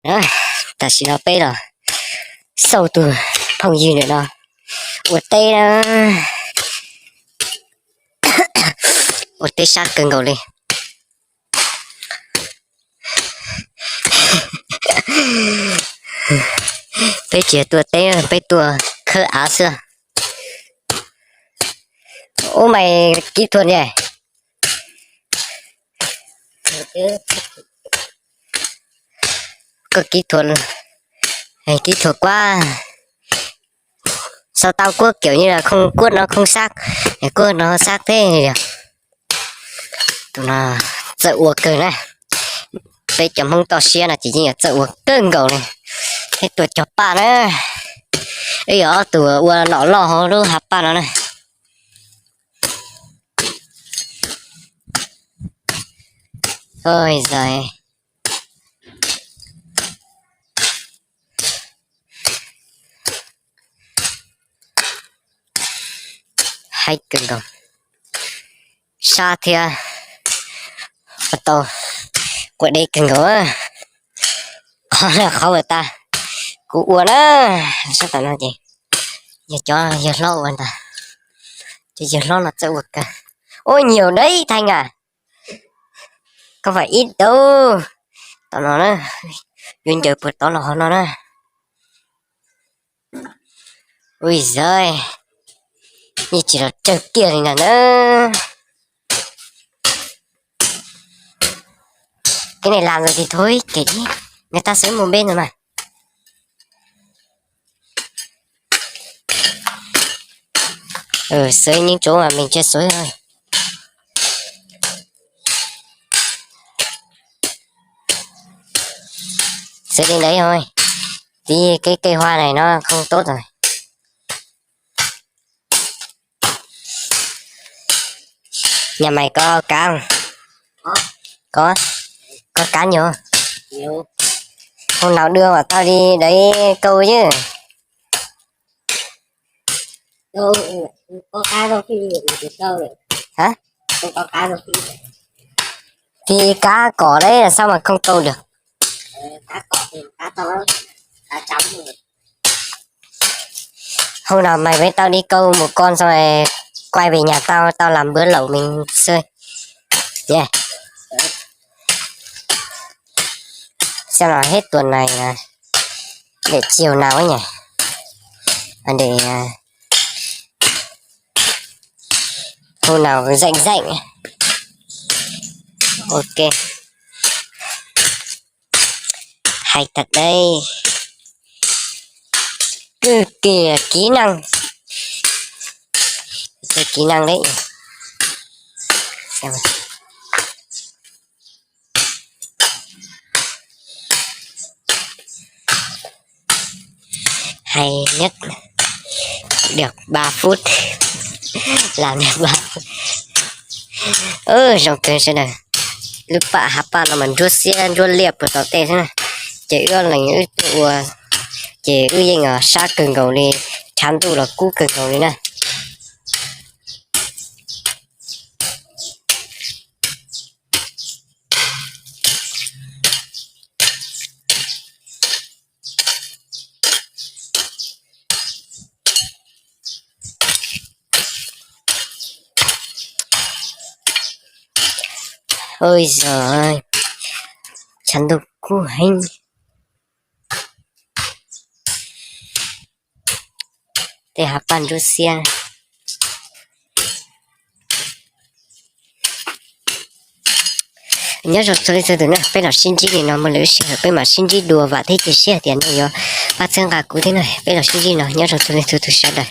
Tam sim no peb los xauj tus phooj ywg ntawm no ua teb na, ua teb sab kawg nkaus li. Peb tsis yog tuaj teb, peb tuaj khawb av xwb. Ub, mày kỹ thuật nhỉ? Kỹ thuật, kỹ thuật quá. Sao tao cuốc kiểu như là không, cuốc nó không sắc, cuốc nó sắc thế nhỉ? Tus no txawj ua kawg na. Peb cov Hmoob toj siab no ces yeej yog txawj ua kawg nkaus li. Thiab tus cog paj na, ib yog ob tug ua nom loj hauv lub hav paj no na. Oj, haib kawg nkaus, sab thiab ua tau quav deb kawg nkaus. Qhov no qhov uas tas kuv ua na, sab tom no ces yog cov yawg hlob ua ntag, cov yawg hlob no txawj ua kawg. Ua nhiều đấy Thanh à, không phải ít đâu. Tom no na, yuav ncaws puag tod los hauv no na. Ui giời, yeej tsis los tsawg kiag li ntag na. Cái này làm rồi thì thôi, kệ đi. Người ta xới mùng bên rồi mà. Ừ, xới những chỗ mà mình chưa xới thôi. Xới đến đấy thôi. Tí cái cây hoa này nó không tốt rồi. Nhà mày có cá không? Có. Có cá nhiều không? Nhiều. Hôm nào đưa bọn tao đi đấy câu chứ. Đâu, có cá rau phi thì được câu rồi. Hả? Không có cá rau phi. Thì cá cỏ đấy là sao mà không câu được? Ờ, cá cỏ thì cá to lắm. Cá chấm rồi. Hôm nào mày với tao đi câu một con xong rồi quay về nhà tao, tao làm bữa lẩu mình xơi nhé. Xem là hết tuần này là để chiều nào ấy nhỉ? À, để à, hôm nào rảnh rảnh. Ok. Hay thật đấy. Cực kỳ kỹ năng. Kỹ năng đấy. Hay nhất, được ba phút. Làm được ba phút. Ơ, zoo kawg sawv daws. Lub paj hav paj no mas ntsuab xiab ntsuab liaj puag tom tej xwb na. Ces wb ob leeg wb tuaj ua, ces wb yeej sab kawg nkaus li, tshav ntuj los kub kawg nkaus li na. Ôi giời, tshav ntuj kub heev. Tej hav paj ntsuab xiab. Nyob zoo txhua leej txhua tus na, peb los sib ntsib li no, muaj lwm sij hawm peb mam sib ntsib dua, vam thiab cia siab tias nej yuav pab txhawb nqa kuv thiab na. Peb los sib ntsib no, nyob zoo txhua leej txhua tus sawv daws.